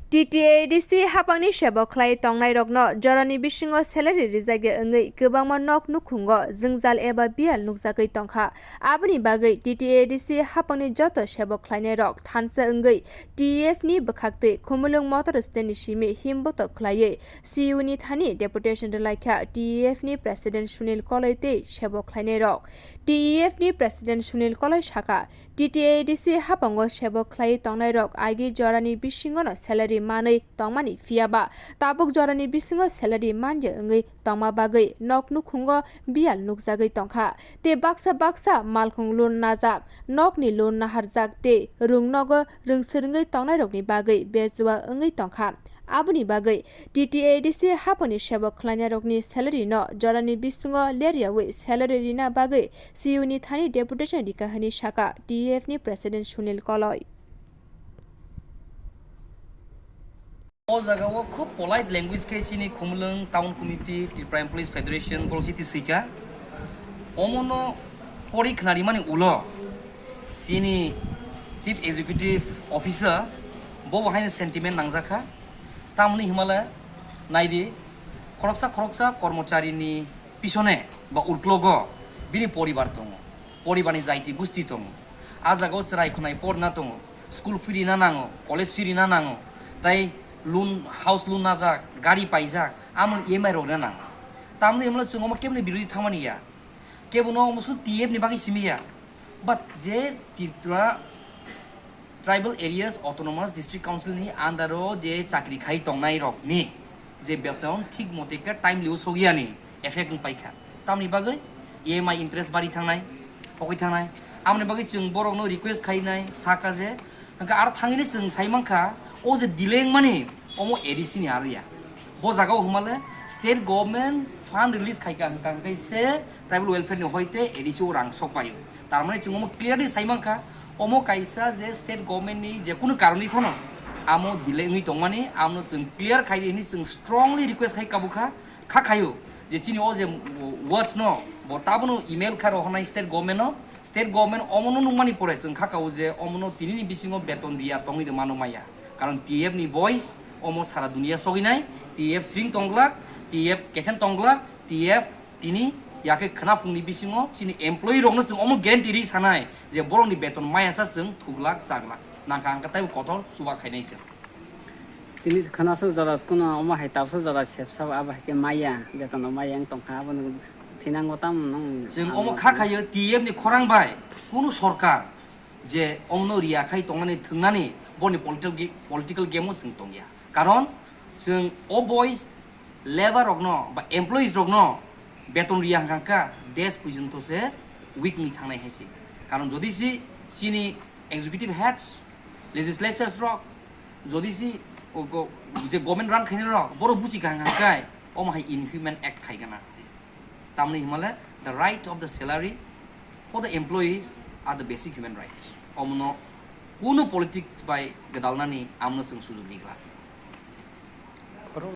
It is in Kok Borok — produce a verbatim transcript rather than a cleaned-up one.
T T A D C hapangni sebo khlai tongnairokno jorani bisingo salary rijak ya wngwi kwbangma nok nukhungo jwngjal eba biyal nukjagwi tongkha. Aboni bagwi T T A D C hapangni joto sebo khlainairok thansa wngwi T E F ni bwkhaktwi Khumulwng motor stand ni simi himbotok khlaiwi C E O ni thani deputation rwlaikha. T E F ni President Sunil Koloi tei sebo khlainairok. T E F ni President Sunil Koloi sakha, T T A D C hapango sebo khlaiwi tongnairok agi jorani bisingono salary manwi tongmani, phiyaba tabuk jorani bisingo salary manya wngwi tongma bagwi nok nukhungo biyal nukjagwi tongkha. Tei baksa baksa malkhung loan najak, nokni loan naharjak tei rwng nogo rwngswrwngwi tongnairokni bagwi bejua wngwi tongkha. Aboni bagwi T T A D C haponi sebo khlainairokni salary no jorani bisingo leryawi salary rina bagwi C E O ni thani deputation rikha hwnwi sakha T E F ni President Sunil Koloi. O jaga o khub polite language khe chini Khumulwng Town Committee, Tripura Employees Federation, boro chiti swikha. Omono pori khnarimani ulo chini Chief Executive Officer bo bo haino sentiment nangjakha. Tamni himale naidi, khoroksa khoroksa kormocharini pisone ba uklogo bini poribar tongo, poribarni jaiti gusti tongo. A jagao chwrai khwnai porna tongo, school fee rina nango, college fee rina nango, tai loan, house loan najak, gari paijak, amoni E M I rok rina nango. Tamni himle chwng omo keboni birodhi thangmani ya, kebono omo su T F ni bagwi simi ya. But je Tripura Tribal Areas Autonomous District Council ni under o je chakri khai tongnai rok ni je beton thik mote khe timely o sogiyani effect wng paikha. Tamni bagwi E M I interest bari thangnai, pokoi thangnai. Amoni bagwi chwng borokno request khainai, sakha je, hwnkhe aro thangini chwng sai mankha, o je delay wngmani, omo A D C ni aro ya. Bo jaga o hwnmale state government fund release khaikha, hwnkha hwnkhe se tribal welfare ni hoite A D C o rang sok paio. Tar mane chwng omo clearly sai mankha, omo kaisa je state government ni je kunu karon ni phano amo delay wngwi tongmani, amno chwng clear khai di hwnwi chwng strongly request khai kabukha, kha khaio je chini o je watch no bo tabono email kha rohornai state government no, state government omono nukmani pore chwng kha kao je omono tinini bisingo beton riya tongwi de mano maya, karon T F ni voice omo sara dunia soginai, T F sring tongglak, T F kesen tongglak, T F tini yakhe khwnaphungni bisingo chini employee rokno chwng omo guarantee ri sanai je borokni beton maya sa chwng thuglak chaglak. Nangkha hwnkhe taibo kotor chuba khainai chwng. Tini khwnaso jora kuno omo hai tabso jora sepsa abo hai khe maya, beton maya wng tongkha, abono thinango tamo nung. Chwng omo kha khaio T F ni khorang bai kunu sorkar je omono riya khai tongnani thwngnani boni political ge-, political game o chwng tongya. Karon chwng o boys labour rokno ba employees rokno beton riya hwnkha kha desh puijonto se weak wngwi thangnai hai se. Karon jodi si chini executive heads, legislatures rok, jodi si o go-, je government run khainai rok, borok buchi kha hwnkha khe omo hai inhuman act khai gana. Tamni himale the right of the salary for the employees are the basic human rights. Omono kunu politics bai gwdalnani amno chwng sujok rigla. Khorok